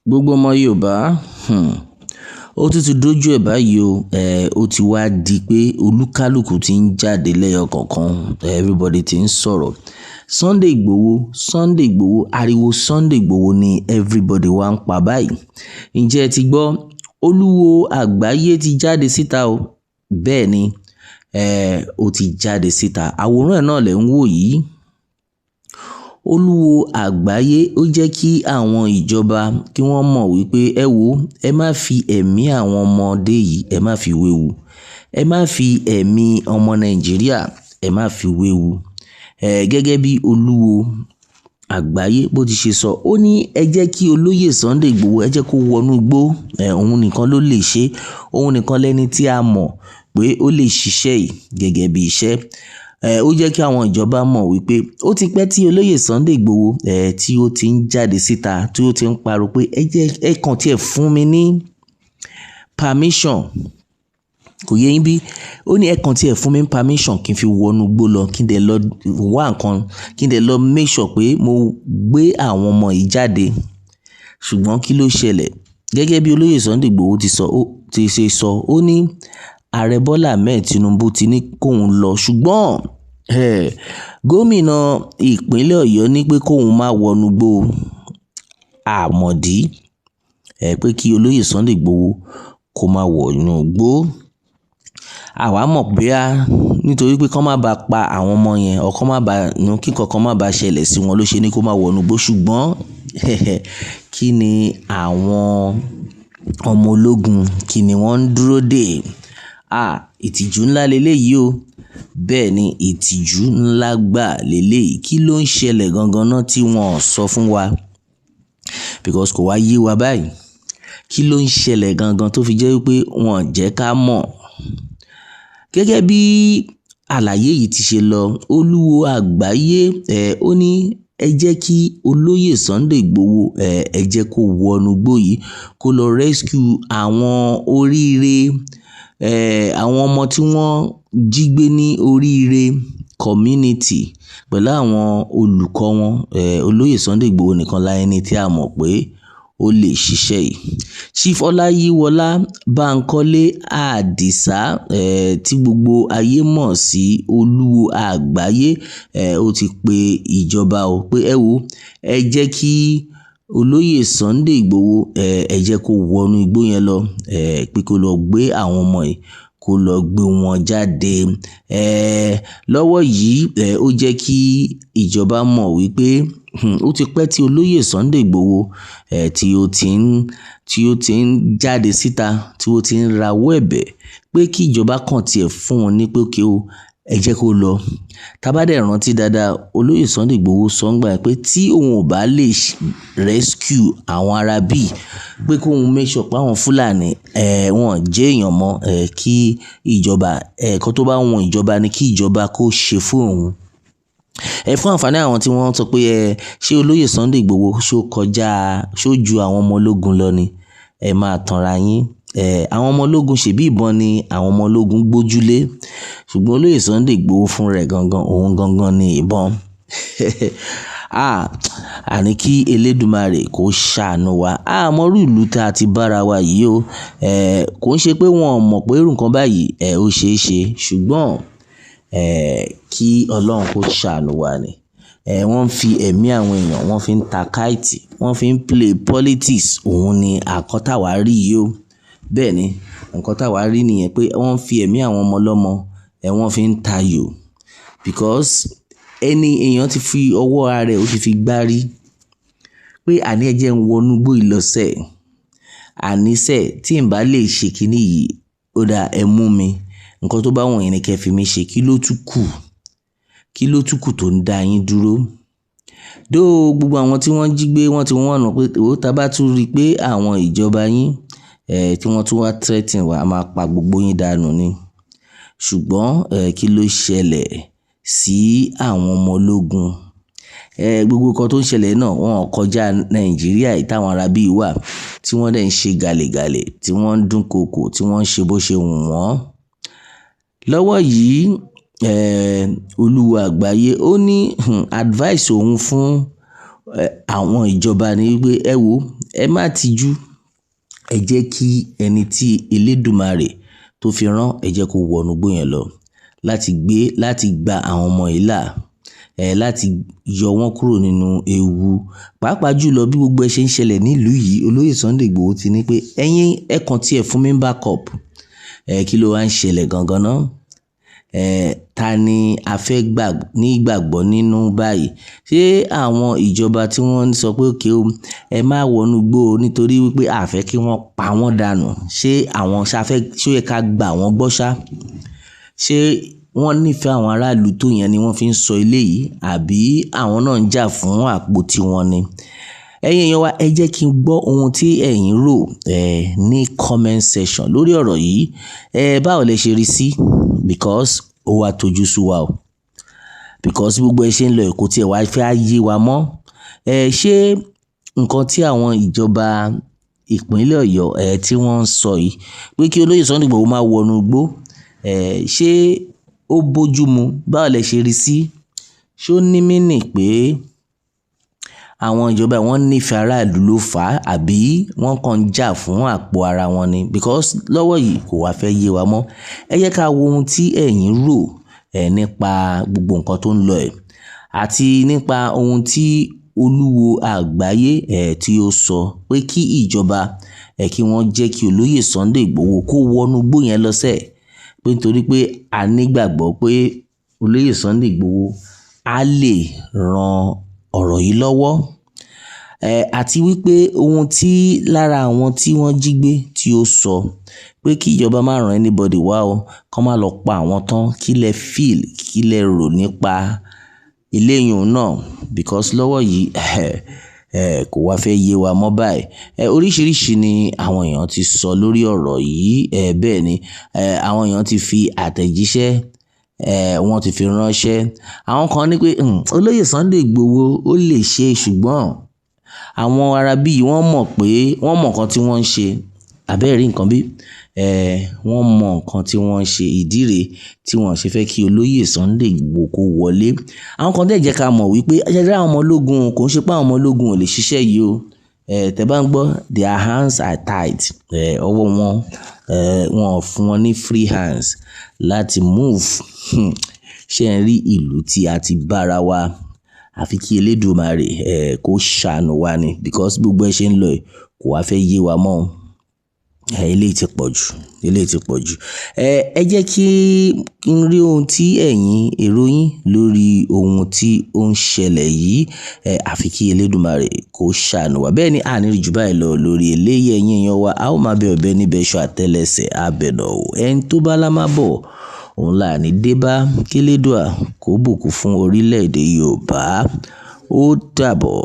Gbogbo ọmọ Yorùbá, ó tún ti dójú ẹ̀ báyìí o. Ó ti wá di pé olúkálùkù ti ń jáde lẹ́yọ kọ̀ọ̀kan, everybody ti ń sọ̀rọ̀. Sunday Igboho, Sunday Igboho, ariwo Sunday Igboho ni everybody wá ń pa báyìí. Ǹjẹ́ ẹ ti gbọ́? Olúwo àgbáyé ti jáde síta o. Bẹ́ẹ̀ ni, ó ti jáde síta. Àwòrán ẹ̀ náà lẹ̀ ń wò yìí. Olúwo àgbáyé ó jẹ́ kí àwọn ìjọba kí wọ́n mọ̀ wípé ẹ wo, ẹ má fi ẹ̀mí àwọn ọmọdé yìí, ẹ má fi wéwu. Ẹ má fi ẹ̀mí ọmọ Nàìjíríà, ẹ má fi wéwu. Gẹ́gẹ́ bí Olúwo àgbáyé bó ti ṣe sọ, ó ní ẹ jẹ́ kí olóyè Sunday Igboho, ẹ jẹ́ kó wọnú igbó. Òun nìkan ló lè ṣe. Òun nìkan lẹni tí a mọ̀ pé ó lè ṣiṣẹ́ yìí gẹ́gẹ́ bí iṣẹ́. Ó jẹ́ kí àwọn ìjọba mọ̀ wípé ó ti pẹ́ tí olóyè Sunday Igboho, tí ó ti ń jáde síta, tí ó ti ń pariwo pé ẹ jẹ́ ẹ kàn tí ẹ fún mi ní permission. Kò yé yín bí? Ó ní ẹ kàn tí ẹ fún mi ní permission kí n fi wọnú igbó lọ, kí n dẹ̀ lọ wá nǹkan, kí n dẹ̀ lọ make sure pé mo gbé àwọn ọmọ yìí jáde. Ṣùgbọ́n kí ló ṣẹlẹ̀? Gẹ́gẹ́ bí olóyè Sunday Igboho ti sọ, ó ti ṣe sọ, ó ní Ààrẹ Bọ́lá Ahmed Tinubu ti ní kóun lọ, ṣùgbọ́n gómìnà ìpínlẹ̀ Ọ̀yọ́ ní pé kóun má wọnú igbó àmọ̀dí, pé kí olóyè Sunday Igboho kó má wọnú igbó. Àwa mọ̀ bóyá nítorí pé kó má ba pa àwọn ọmọ yẹn, or kó má ba, kí nǹkan kan má ba ṣẹlẹ̀ sí wọn ló ṣe ní kó má wọnú igbó. Ṣùgbọ́n kí ni àwọn ọmọ ológun, kí ni wọ́n ń dúró dè? À, ìtìjú ńlá leleyìí o. Bẹ́ẹ̀ ni, ìtìjú ńlá gbà leleyìí. Kí ló ń ṣẹlẹ̀ gangan náà tí wọ́n ò sọ fún wa? Because kò wá yé wa báyìí. Kí ló ń ṣẹlẹ̀ gangan tó fi jẹ́ wípé wọ́n ò jẹ́ ká mọ̀? Gẹ́gẹ́ bí àlàyé yìí ti ṣe lọ, Olúwo àgbáyé, ó ní ẹ jẹ́ kí olóyè Sunday Igboho, ẹ jẹ́ kó wọnú igbó yìí, kó lọ rescue àwọn oríire, àwọn ọmọ tí wọ́n jí gbé ní oríire community pẹ̀lú àwọn olùkọ́ wọn. Olóyè Sunday Igboho nìkan la ẹni tí a mọ̀ pé ó lè ṣiṣẹ́ yìí. Chief Ọláyíwọlá Bánkọ́lé Àdìsá, tí gbogbo ayé mọ̀ sí Olúwo àgbáyé, ó ti pe ìjọba o pé ẹ wo, ẹ jẹ́ kí olóyè Sunday Igboho, ẹ jẹ́ kó wọnú igbó yẹn lọ, pé kó lọ gbé àwọn ọmọ yìí, kó lọ gbé wọn jáde. Lọ́wọ́ yìí, ó jẹ́ kí ìjọba mọ̀ wípé ó ti pẹ́ tí olóyè Sunday Igboho, tí ó ti ń jáde síta, tí ó ti ń rawọ́ ẹ̀bẹ̀ pé kí ìjọba kàn tí ẹ fún wọn ní pé okay o, ẹ jẹ́ kó lọ. Tá bá dẹ̀ rántí dáadáa, olóyè Sunday Igboho sọ ńgbà yẹn pé tí òun ò bá lè rescue àwọn ará bí, pé kóun make sure pé àwọn Fúlàní, wọ́n jẹ́ èèyàn mọ́, kí ìjọba, nǹkan tó bá wù ìjọba ni kí ìjọba kó ṣe fún òun. Fún àǹfààní àwọn tí wọ́n sọ pé ṣé olóyè Sunday Igboho ṣó kọjá, ṣó ju àwọn ọmọ ológun lọ ni? Ẹ máa tanra yín. Àwọn ọmọ ológun ṣèbí ìbọn ni àwọn ọmọ ológun gbójúlé. Ṣùgbọ́n olóyè Sunday Igboho fún rẹ̀ gangan, òun gangan ni ìbọn. À, àní kí Elédùmarè kó ṣàánú wa. A mọ irú ìlú tí a ti bá ara wa yìí o. Kò ń ṣe pé wọ́n ò mọ̀ pé irú nǹkan báyìí, ó ṣe é ṣe. Ṣùgbọ́n, kí Ọlọ́run kó ṣàánú wa ni. Wọ́n ń fi ẹ̀mí àwọn èèyàn, wọ́n fi ń ta káìtì, wọ́n fi ń play politics. Òun ni àkọ́ táwa rí yìí o. Bẹ́ẹ̀ ni, nǹkan táwa rí nìyẹn pé wọ́n ń fi ẹ̀mí àwọn ọmọ ọlọ́mọ, wọ́n fi ń tayò. Because ẹni èèyàn ti fi ọwọ́ ara rẹ̀, ó ti fi gbárí pé àní ẹ jẹ́ ń wọnú igbó yìí lọ́sẹ̀. Àníṣẹ́ tí ń bá lè ṣe kíní yìí, ó dáa, ẹ mú mi. Nǹkan tó bá wù yín ni kí ẹ fi mí ṣe. Kí ló tún kù? Kí ló tún kù tó ń dá yín dúró? Though gbogbo àwọn tí wọ́n jí gbé, wọ́n ti warn pé ó tá bá tún rí pé àwọn ìjọba yín, tí wọ́n tún wá threaten wa, a máa pa gbogbo yín dànù ni. Ṣùgbọ́n, kí ló ṣẹlẹ̀ sí àwọn ọmọ ológun? Gbogbo nǹkan tó ń ṣẹlẹ̀ náà wọ́n kọjá Nàìjíríà yìí táwọn ará bí wà, tí wọ́n dẹ̀ ń ṣe gàlégàlé, tí wọ́n ń dúnkokò, tí wọ́n ń ṣe bó ṣe wù wọ́n. Lọ́wọ́ yìí, Olúwo àgbáyé ó ní advice òun fún, àwọn ìjọba ni wípé ẹ wo, Ẹ má tijú, ẹ jẹ́ kí ẹni tí Elédùmarè tó fi rán, ẹ jẹ́ kó wọnú igbó yẹn lọ láti gbé, láti gba àwọn ọmọ yìí là, láti yọ wọ́n kúrò nínú ewu. Pàápàá jùlọ bí gbogbo ẹ ṣe ń ṣẹlẹ̀ nílùú yìí, olóyè Sunday Igboho ti ní pé ẹ̀yin ẹ kàn tí ẹ fún mi backup. Kí ló wá ń ṣẹlẹ̀ gangan náà? Ta ni a fẹ́ gbà ní ìgbàgbọ́ nínú báyìí? Ṣé àwọn ìjọba tí wọ́n ń sọ pé okay o, ẹ má wọnú igbó o nítorí wípé a fẹ́ kí wọ́n pa wọ́n dànù. Ṣé àwọn ṣá fẹ́, ṣé ó yẹ ká gbà wọ́n gbọ́ ṣá? Ṣé wọ́n nífẹ̀ẹ́ àwọn aráàlú tó yẹn ni wọ́n fi ń sọ eléyìí, àbí àwọn náà ń jà fún àpò tiwọn ni? Ẹ̀yin èèyàn wa, ẹ jẹ́ kí n gbọ́ ohun tí ẹ̀yin rò, ní comment section lórí ọ̀rọ̀ yìí. Báwo lẹ ṣe rí sí? Because ó wá tojú sú wa o. Because gbogbo ẹ ṣe ń lọ, kò tí ẹ wá fẹ́ yé wa mọ́. Ṣé nǹkan tí àwọn ìjọba ìpínlẹ̀ Ọ̀yọ́, tí wọ́n ń sọ yìí pé kí olóyè Sunday Igboho má wọnú igbó, ṣé ó bójú mu? Báwo lẹ ṣe rí sí? Ṣé ó ní meaning pé àwọn ìjọba wọ́n nífẹ̀ẹ́ aráàlú ló fà á, àbí wọ́n kàn ń jà fún àpò ara wọn ni? Because lọ́wọ́ yìí kò wá fẹ́ yé wa mọ́. Ẹ jẹ́ ká wo ohun tí ẹ̀yin rò, nípa gbogbo nǹkan tó ń lọ ẹ̀, àti nípa ohun tí Olúwo àgbáyé, tí ó sọ pé kí ìjọba, kí wọ́n jẹ́ kí olóyè Sunday Igboho kó wọnú igbó yẹn lọ́sẹ̀. Pé nítorí pé a nígbàgbọ́ pé olóyè Sunday Igboho á lè ran ọ̀rọ̀ yìí lọ́wọ́. Àti wípé ohun tí lára àwọn tí wọ́n jí gbé tí ó sọ pé kí ìjọba má rán anybody wá o, kó má lọ pa àwọn tán. Kí lẹ feel, kí lẹ rò nípa eléyìí náà? Because lọ́wọ́ yìí, kò wá fẹ́ yé wa mọ́ báyìí. Oríṣiríṣi ni àwọn èèyàn ti sọ lórí ọ̀rọ̀ yìí. Bẹ́ẹ̀ ni, àwọn èèyàn ti fi àtẹ̀jíṣẹ́, wọ́n ti fi ránṣẹ́. Àwọn kan ní pé, olóyè Sunday Igboho ó lè ṣe, ṣùgbọ́n àwọn arábí yìí wọ́n mọ̀ pé wọ́n mọ̀ nǹkan tí wọ́n ń ṣe. Àbẹ́ẹ̀ rí nǹkan bí? Wọ́n mọ̀ nǹkan tí wọ́n ń ṣe. Ìdí rèé tí wọ́n ṣe fẹ́ kí olóyè Sunday Igboho kó wọlé. Àwọn kan dẹ̀ jẹ́ ká mọ̀ wípé ṣé rí àwọn ọmọ ológun, kò ń ṣe pé àwọn ọmọ ológun ò lè ṣiṣẹ́ yìí o. Tẹ bá ń gbọ́, their hands are tied. Ọwọ́ wọn, wọ́n ò fún wọn ní free hands láti move. Ṣé ẹ rí ìlú tí a ti bá ara wa? Àfi kí Elédùmarè, kó ṣàánú wa ni. Because gbogbo ẹ ṣe ń lọ yìí kò wá fẹ́ yé wa mọ́. Eléyìí ti pọ̀ jù, eléyìí ti pọ̀ jù. Ẹ jẹ́ kí n rí ohun tí ẹ̀yin èrò yín lórí ohun tí ó ń ṣẹlẹ̀ yìí. Àfi kí Elédùmarè kó ṣàánú wa. Bẹ́ẹ̀ ni, a ní rí ju báyìí lọ lórí eléyìí. Ẹ̀yin èèyàn wa, a ó máa bẹ ọ̀bẹ níbẹ̀ iṣu àtẹlẹsẹ̀, a bẹ̀nà o. Ẹni tó bá lá má bọ̀, òun là ní dé bá. Kí Elédùà kó bùkún fún orílẹ̀-èdè Yorùbá. Ó dàbọ̀.